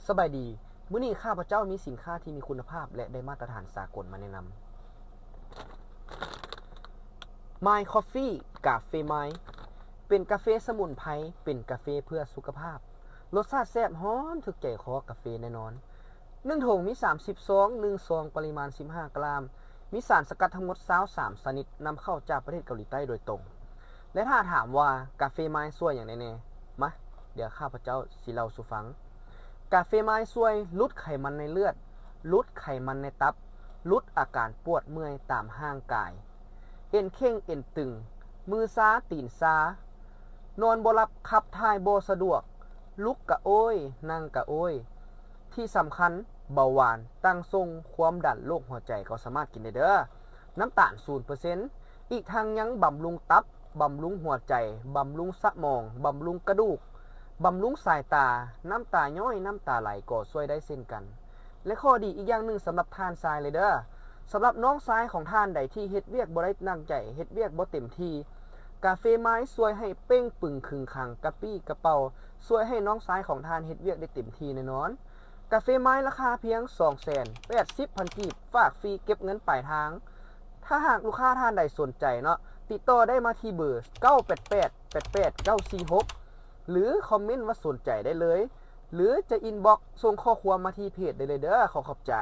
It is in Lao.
ສະບາຍດີ, ມື້ນີ້ຂ້າພະເຈົ້າມີສິນຄ້າທີ່ມີຄຸນນະພາບ ແລະ ໄດ້ມາດຕະຖານສາກົນມາແນະນຳ. My Coffee ກາເຟ My ເປັນກາເຟສະໝຸນໄພ, ເປັນກາເຟເພື່ອສຸຂະພາບ. ລົດຊາດແຊບຫອມຖືກໃຈຄໍກາເຟແນ່ນອນ. ໜຶ່ງຖົງມີສາມສິບຊອງ, ໜຶ່ງຊອງປະລິມານສິບຫ້າກຣາມ. ມີສານສະກັດທັງໝົດຊາວສາມຊະນິດ, ນຳເຂົ້າຈາກປະເທດເກົາຫຼີໃຕ້ໂດຍຕົງ. ແລະ ຖ້າຖາມວ່າກາເຟ My ຊ່ວຍຫຍັງໄດ້ແດ່? ມາ, ດຽວຂ້າພະເຈົ້າຊິເລົ່າສູ່ຟັງ. ກາເຟ My ຊ່ວຍຫຼຸດໄຂມັນໃນເລືອດ, ຫຼຸດໄຂມັນໃນຕັບ, ຫຼຸດອາການປວດເມື່ອຍຕາມຮ່າງກາຍ, ເອັນເຄັ່ງເອັນຕຶງ, ມືຊາຕີນຊາ, ນອນບໍ່ຫຼັບ, ຂັບຖ່າຍບໍ່ສະດວກ, ລຸກກະໂອຍ, ນັ່ງກະໂອຍ. ທີ່ສຳຄັນ, ເບົາຫວານ, ຕັ້ງຊົງ, ຄວາມດັນ, ໂລກຫົວໃຈກໍສາມາດກິນໄດ້ເດີ້. ນ້ຳຕານສູນເປີເຊັນ, ອີກທັງຍັງບຳລຸງຕັບ, ບຳລຸງຫົວໃຈ, ບຳລຸງສະໝອງ, ບຳລຸງກະດູກ, ບຳລຸງສາຍຕາ, ນ້ຳຕາຍ້ອຍ, ນ້ຳຕາໄຫຼກໍຊ່ວຍໄດ້ເຊັ່ນກັນ. ແລະ ຂໍ້ດີອີກຢ່າງໜຶ່ງສຳລັບທ່ານຊາຍເລີຍເດີ້. ສຳລັບນ້ອງຊາຍຂອງທ່ານໃດທີ່ເຮັດວຽກບໍ່ໄດ້ດັ່ງໃຈ, ເຮັດວຽກບໍ່ເຕັມທີ່, ກາເຟ My ຊ່ວຍໃຫ້ເປັ່ງປຶງຂຶງຂັງ, ກະປີ້ກະເປົາ, ຊ່ວຍໃຫ້ນ້ອງຊາຍຂອງທ່ານເຮັດວຽກໄດ້ເຕັມທີ່ແນ່ນອນ. ກາເຟ My ລາຄາພຽງສອງແສນແປດສິບພັນກີບ, ຝາກຟຣີເກັບເງິນປາຍທາງ. ຖ້າຫາກລູກຄ້າທ່ານໃດສົນໃຈເນາະ, ຕິດຕໍ່ໄດ້ມາທີ່ເບີ ເກົ້າແປດແປດ ແປດແປດເກົ້າສີ່ຫົກ ຫຼື ຄອມເມັນວ່າສົນໃຈໄດ້ເລີຍ, ຫຼື ຈະອິນບັອກສົ່ງຂໍ້ຄວາມມາທີ່ເພຈໄດ້ເລີຍເດີ້. ຂໍຂອບໃຈ.